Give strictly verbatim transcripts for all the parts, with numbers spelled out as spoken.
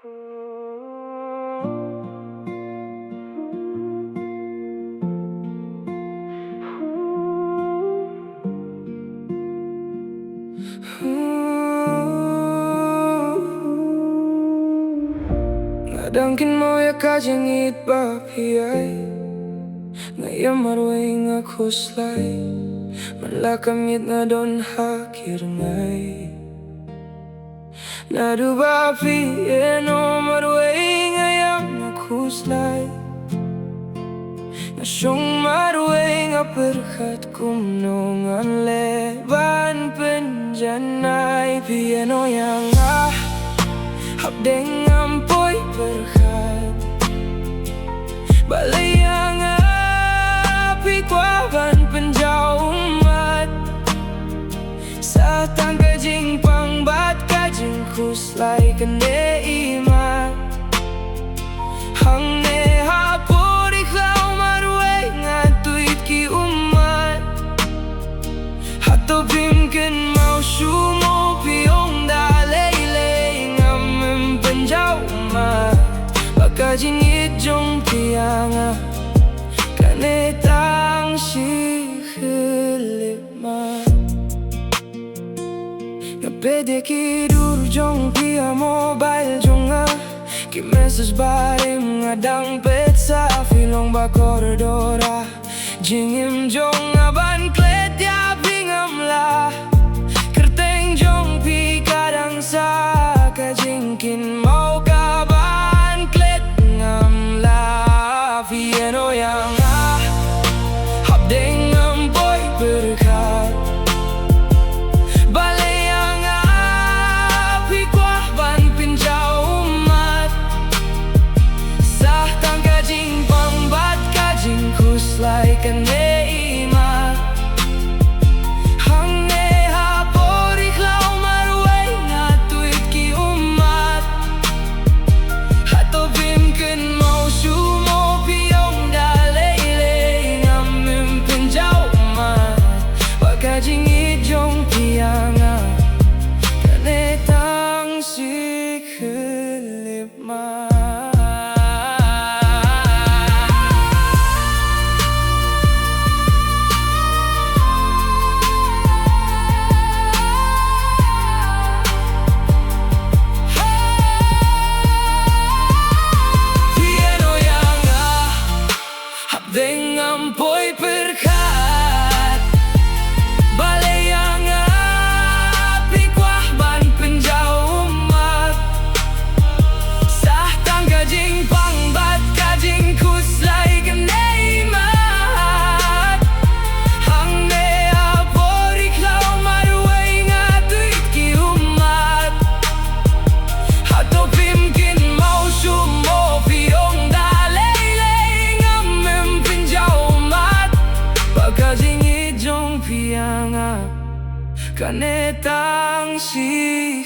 Nga dang kynmaw ïa ka jingïeit ba phi ai. Nga ïam marwei nga khuslai. Man la ka miet nga don ha ki rngai. Naduh ba phi ïehnoh marwei nga ïam nga khuslai. Nga shong marwei nga pyrkhat kumno ngan leh ban pynjanai. Phi ïehnoh ïa nga hapdeng ngam poi pyrkhat. Balei ïa nga phi kwah ban pynjaw ummat? Sa tang ka jingpang bad ka jingkhuslai kane i mat. Hangne ha por i khlaw marwei nga tuid ki ummat. Hato phim kynmaw shuh mo phi ong da lei lei ngam ym pynjaw ummat. Ba ka jingïeit jong phi ïa nga kane tang shi khyllipmat. Nga peit ïa ki dur jong phi ha mobile jong nga. Ki message barim nga dang peit sa, phi long ba kordor ha jingim jong nga. Ban klet ïa phi ngam lah. Kyrteng jong phi ka dang sah, ka jingkynmaw ka ban klet ngam lah. Phi ïehnoh ïa nga hapdeng ngam poi pyrkhat. Balei ïa nga phi kwah ban pynjaw ummat? Sa tang ka jingpang bad ka jingkhuslai kane i mat. Hangne ha por i khlaw marwei nga tuid ki ummat. Hato phim kynmaw shuh mo phi ong da lei lei ngam ym pynjaw ummat. Ba ka jingïeit jong phi ïa nga kane tang shi khyllipmat. Phi ïehnoh ïa nga hapdeng ngam poi pyrkhat. Balei ïa nga phi kwah ban pynjaw ummat? Sa tang ka jingpang bad ka jingkhuslai kane i mat. Hangne ha por i khlaw marwei nga tuid ki ummat. Hato phim kynmaw shuh mo phi ong da lei lei ngam ym pynjaw ummat? Ba ka jingïeit jong phi ïa nga kane tang shi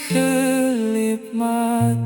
khyllipmat.